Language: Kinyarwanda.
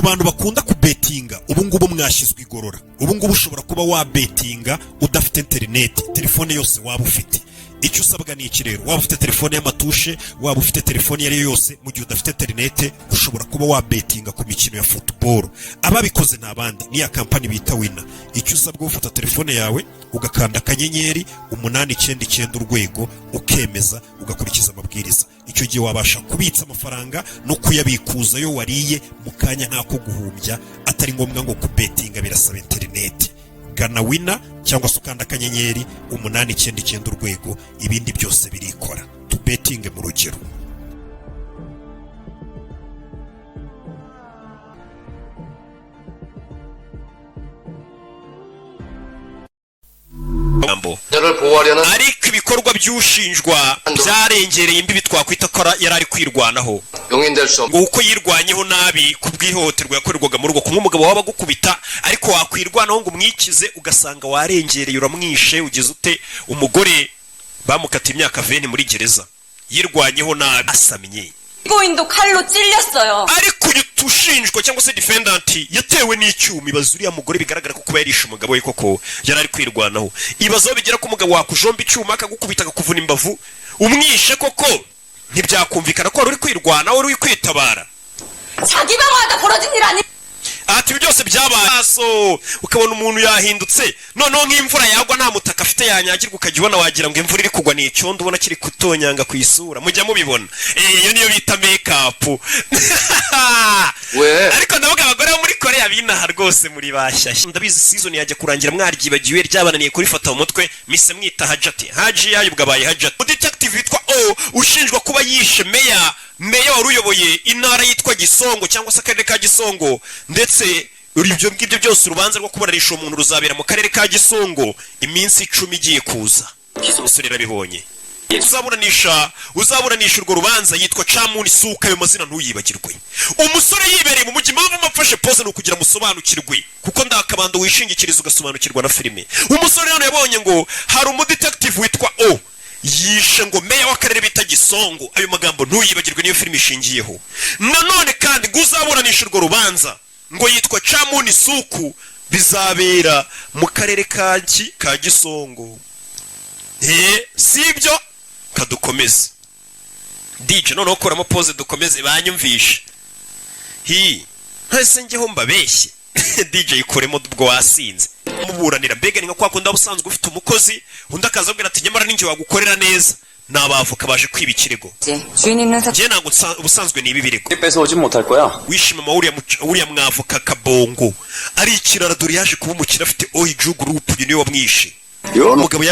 Bantu bakunda kubetinga, ubu ngubu mwashyizwe igorora. Ubu ngubu ushobora kuba wabetinga udafite interineti, telefone yose waba ufite. Icyo usabwa ni iki rero? Waba ufite telefone y'amatushe, waba ufite telefone iyo ari yo yose, mu gihe udafite interinete ushobora kuba wabetinga ku mikino ya football. Ababikoze ni abandi, ni ya kampani bita Wina. Icyo usabwa, ufata telefone yawe ugakanda *899# ukemeza, ugakurikiza amabwiriza. Icyo gihe wabasha kubitsa amafaranga no kuyabikuza yo wariye mu kanya nk'ako guhumbya, atari ngombwa ngo kubetinga birasaba interineti. Gana Wina cyangwa se ukanda *899#, ibindi byose birikora. Tubetinge mu rugero. 자를 보호하려는 Ariko ibikorwa by'ushinjwa byarengereye imbibi, twakwita ko yari ari kwirwanaho. 용인될 수 없는 Ngo uko yirwanyeho nabi ku bw'ihohoterwa yakorerwaga mu rugo, kumwe umugabo waba agukubita ariko wakwirwanaho ngo umwikize, ugasanga warengereye, uramwishe, ugize ute. Umugore bamukatiye imyaka 20 muri gereza, yirwanyeho nabi asamye. 피고인도 칼로 찔렸어요. Ariko uyu ushinjwa cyangwa se defendant yatewe n'icyuma. Ibaza uriya mugore, bigaragara ko kuba yarishe umugabo we koko yari ari kwirwanaho. Ibaza aho bigera ko umugabo wakujomba icyuma, akagukubita, akakuvuna imbavu, umwishe koko ntibyakumvikana ko wari uri kwirwanaho, wari uri kwitabara. 자기 방어하다 벌어진 일 아니? Ati ibi byose byabaye so ukabona umuntu yahindutse. Noneho nk'imvura yagwa nta mutaka afite, yanyagirwa, ukajya ubona wagira ngo imvura iri kugwa ni icyondo, ubona kiri kutonyanga ku isura. Mujya mubibona? Iyo niyo bita make-up. 왜? Ariko ndavuga abagore bo muri Korea binaha rwose muri bashyashya. Ndabizi season yajya kurangira mwaryibagiwe, ryabananiye kurifata mu mutwe. Mise mwita Hajati, Haji yayo ubwo abaye Hajati. Detective witwa O ushinjwa kuba yishe meya, meya wari uyoboye intara yitwa Gisongo cyangwa se akarere ka Gisongo, ndetse ibyo ngibyo byose, urubanza rwo kuburanisha uwo muntu ruzabera mu karere ka Gisongo iminsi 10 igiye kuza. Umusore yarabibonye. Uzaburanisha urwo rubanza yitwa Camuni Suka. Ayo mazina ntuyibagirwe. Umusore yibereye mu mujyi. Impamvu mafashe pause ni ukugira musobanukirwe, kuko ndakabando wishingikiriza ugasobanukirwa na filime. Umusore hano yabonye ngo hari umudetective witwa O yishe ngo meya w'akarere bita Gisongo. Ayo magambo ntuyibagirwe, niyo filime ishingiyeho. Nanone kandi ngo uzaburanisha urwo rubanza ngo yitwa Camuni Suku, bizabera mu karere ka ki ka Gisongo. Si ibyo, kadukomeze. DJ, noneho kuramo pause dukomeze, banyumvishe. Hi ntese njyeho mbabeshye. DJ, ikuremo ubwo wasinze. Muburanira mbega ni nka kwa kundi waba usanzwe ufite umukozi, undi akaza abwira ati nyamara ninjye wagukorera neza. Ni abavoka baje kwiba ikirego. 주인 있는 사 Njye ntabwo ubusanzwe niba ibirego. 뺏어오진 못할 거야. Wishima mama uriya mwavoka Kabongo ari ikirara. Dore yaje kuba umukire, afite Oiju Group. Uyu niwe wamwishe umugabo.